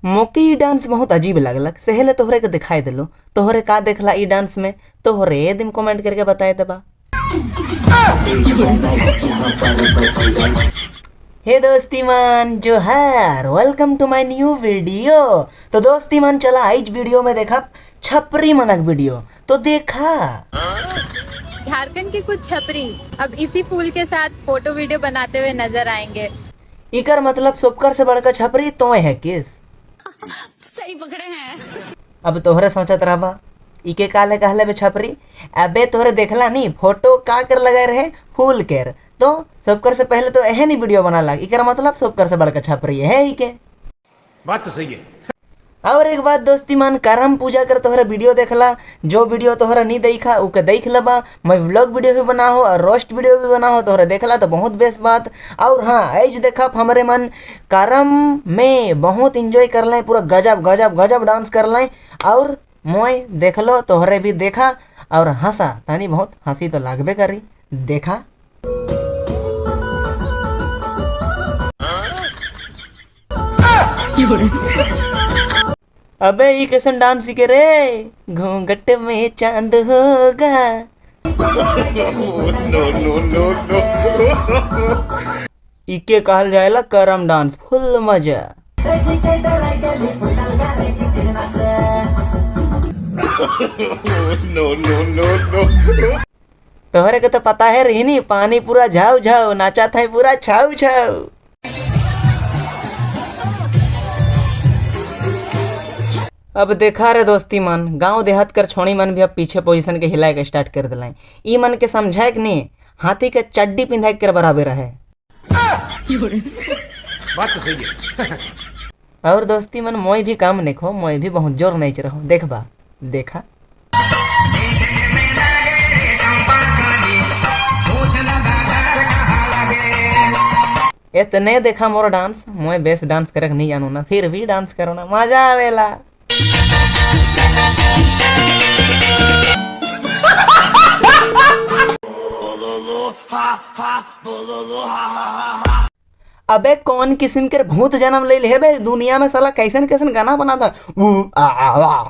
मोके ई डांस बहुत अजीब लगलक, सहेले तोहरे के दिखाई दिलो। तोहरे का देखला ई डांस में, तोहरे दिन कमेंट करके बताए दबा। हे दोस्ती मन जोहार, welcome to my new video. तो दोस्ती मन चला आज वीडियो में देखा छपरी मनक वीडियो। तो देखा झारखंड के कुछ छपरी अब इसी फूल के साथ फोटो वीडियो बनाते हुए नजर आएंगे। इकर मतलब सोपकर से बड़का छपरी तो है किस सही पकड़े हैं। अब तोहरे सोचत रहबा इके काले कहले बे छपरी। अबे तोहरे देखला नहीं फोटो का कर लगाए रहे फूल केर, तो सबकर से पहले तो एहन ही वीडियो बना लग। इकर मतलब सबकर से बड़का छपरी है इके। बात तो सही है। और एक बात दोस्ती मान, करम पूजा कर तोहरा वीडियो देखला, जो वीडियो तोहरा नहीं देखा उके देख लबा। मैं व्लॉग वीडियो भी बना हो और रोस्ट वीडियो भी बना हो, तोहरा देखला तो बहुत बेस्ट बात। और हाँ ऐज देखा हमारे मन करम में बहुत इंजॉय कर लें, पूरा गजब गजब गजब डांस कर लें। और मोय देख लो तोहरे भी देखा और हंसा, तानी बहुत हंसी तो लागबे करी। देखा अबे ये कैसन डांस सीखे रे, घूंघट में चांद होगा। No no no no. इके कहल जाएला करम डांस, फुल मजा। No no no no. तोहरे के तो पता है रही नहीं, पानी पूरा झाऊ झाऊ नाचा था पूरा छाऊ छाऊ। अब देखा रे दोस्ती मन, गांव देहात कर छोड़ी मन भी अब पीछे पोजीशन के हिलाए के स्टार्ट कर दिलाए। ई मन के समझाए के नहीं, हाथी के चड्डी पिंधाए के बराबर रहे। बात तो सही है। और दोस्ती मन मोय भी काम नहीं खो, मोय भी बहुत जोर नहीं रहो। देख बा देखा इतने देखा मोर डांस, मोय बेस्ट डांस करे नहीं जानू ना, फिर भी डांस करो ना मजा आवेला। अबे कौन किस्म के भूत जन्म ले ले बे दुनिया में, साला कैसन कैसन गाना बनाता। आ, आ, आ।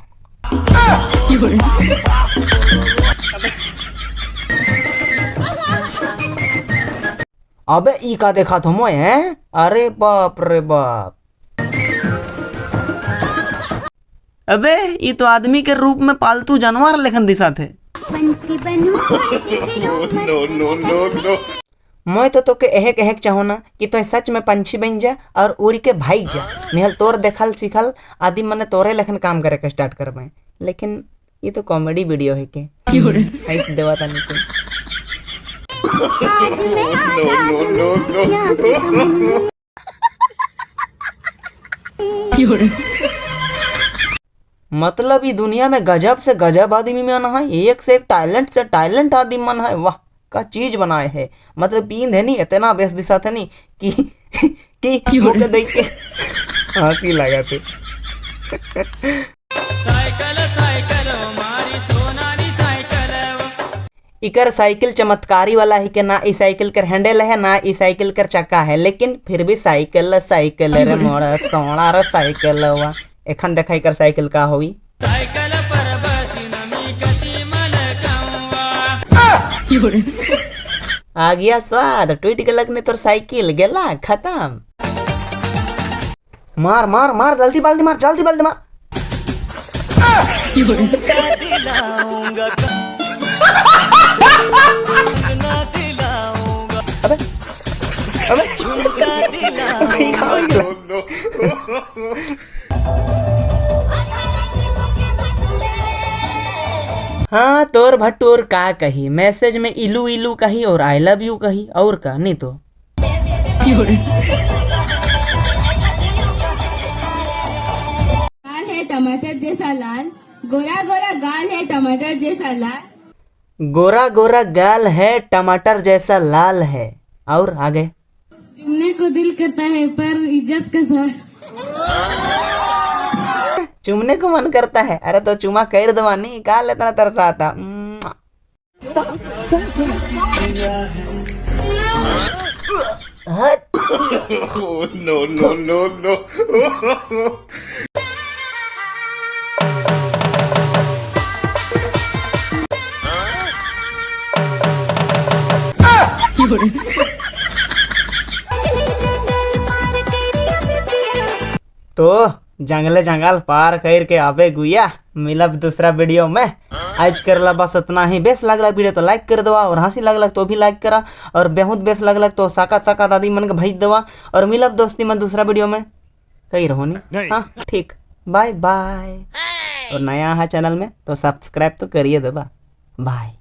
अबे ई का देखा तो मोय हैं, अरे बाप रे बाप। अबे ई तो आदमी के रूप में पालतू जानवर लेखन दिशा थे। No no no no. मैं तो तोके एहक एहक चाहो ना कि तो सच में पंछी बन जा और उड़ के भाग जा। निहल तोर देखल सिखल आदि मने तोरे लेखन काम करे के स्टार्ट करबे, लेकिन ये तो कॉमेडी वीडियो है के ऐसे देवा तानी के। No no no no. मतलब ये दुनिया में गजब से गजब आदमी मन है, एक से एक टैलेंट से टैलेंट आदमी मन है। वाह का चीज बनाए है, मतलब पींद है नहीं इतना बेस दिशा थे नहीं कि मुझे देख के हंसी लगा थे। इकर साइकिल चमत्कारी वाला ही के ना, इस साइकिल कर हैंडल है ना इस साइकिल कर चक्का है, लेकिन फिर भी साइकिल साइकिल रे मोड़ा सोना रे साइकिल हुआ। एखन देखा इकर साइकिल का होई। आ गया स्वाद, टूट गलक ने तोर साइकिल गेला खत्म। मार मार मार जल्दी बाल्टी मार, जल्दी बाल्टी मार। अबे अबे नो। हाँ तोर भट्टोर का कही, मैसेज में इलू इलू कही और I love you कही और का नहीं तो। गाल है टमाटर जैसा लाल, गोरा गोरा गाल है टमाटर जैसा लाल, गोरा गोरा गाल है टमाटर जैसा लाल है। और आगे चुमने को दिल करता है पर इज्जत का सवाल। चुमने को मन करता है, अरे तो चुमा कर दवा नहीं, काल इतना तरसाता। हट। No, no, no, no. तो जंगले जंगल पार कर के आवे गुया, मिलब दूसरा वीडियो में। आज करला बस इतना ही। बेस लगला वीडियो तो लाइक कर दवा, और हंसी लगला तो भी लाइक करा, और बहुत बेस लगला तो साका साका दादी मन के भेज दवा। और मिलब दोस्ती मन दूसरा वीडियो में। कही रहो नहीं? हाँ ठीक, बाय बाय। और नया है चैनल में तो सब्सक्राइब तो करिए दबा। बाय।